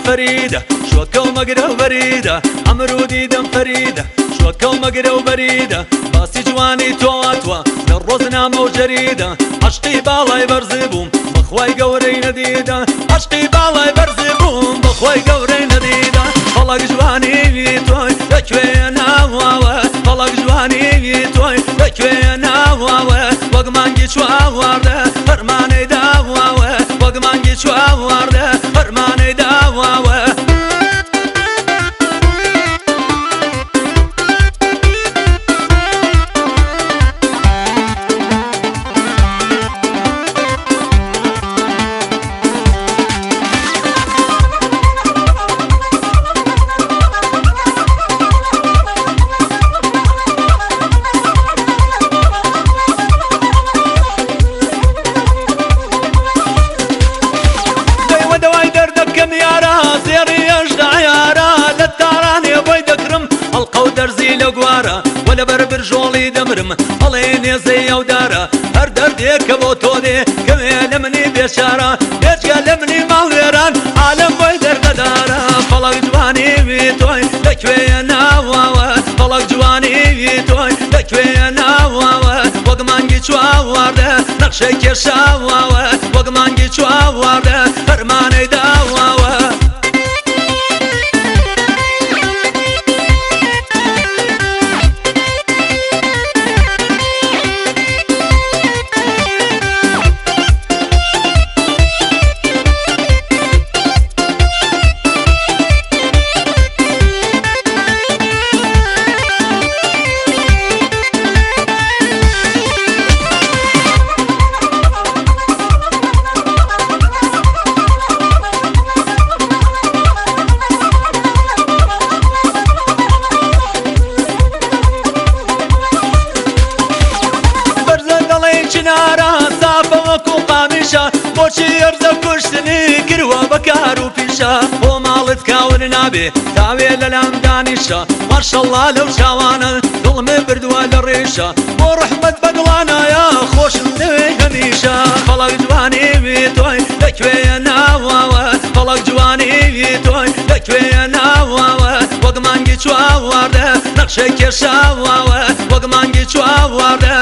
فەریدە شۆکە و مەگرە و بەریدە ئەمر و دیدەم فەریدە شۆکە و مەگرە و بەریدە باسی جوانی تۆ هاتووە لە ڕۆزنامە و جەریدە عەشقی باڵای بەرزی بووم بەخوای گەورەی نەدیدە عەشقی باڵای بەرزی بووم بەخوای گەورەی نەدیدە فەڵەک جوانی تۆی لەکوێ ناواوە فەڵەک جوانی تۆی لەکوێ ناواوە وەک مانگی چواواردە فەرمانەی داواوە وەک مانگی چواواردە فەرمانەی داواوە. دەیوە دەوای دەردەکەم یارا زێڕی ئەژدە عیارا لە تارانێ بۆی دەکڕم هەڵقە و دەرزی لە گوارە وە لەبەر برژۆڵی دەمرم ئەڵێ نێزەی ئەو دارە هەر دەردێک کە بۆ تۆ دێ کەوێ لە منی بێچارە بێجگە لە منی ماڵوێران عالەم بۆی دەردەدارە فەڵەک جوانی وی تۆی لەکوێیە ناواوە فەڵەک جوانی وی تۆی لەکوێیە ناواوە وەک مانگی چواواردە نەخشەی کێشاواوە وەک مانگی چواواردە فەرمانەی داواوە. بەرزە دەڵێی چنارە سافە وەکو قامیشە بۆچی ئەرزە کوشتنی کروە بە کار و پیشە بۆ ماڵت کاول نابێ تاوێ لەلام دانیشە ماشەڵڵا لەو چاوانە دڵم بردووە لە ڕیشە بۆ ڕەحمەت بە دڵانایە خۆشم دەوێ هەمیشە فەڵەک جوانی وی تۆی لەکوێیە ناواوە فەڵەک جوانی وی تۆی لەکوێیە ناواوە وەک مانگی چواواردە نەخشەی کێشاواوە وەک مانگی چواواردە.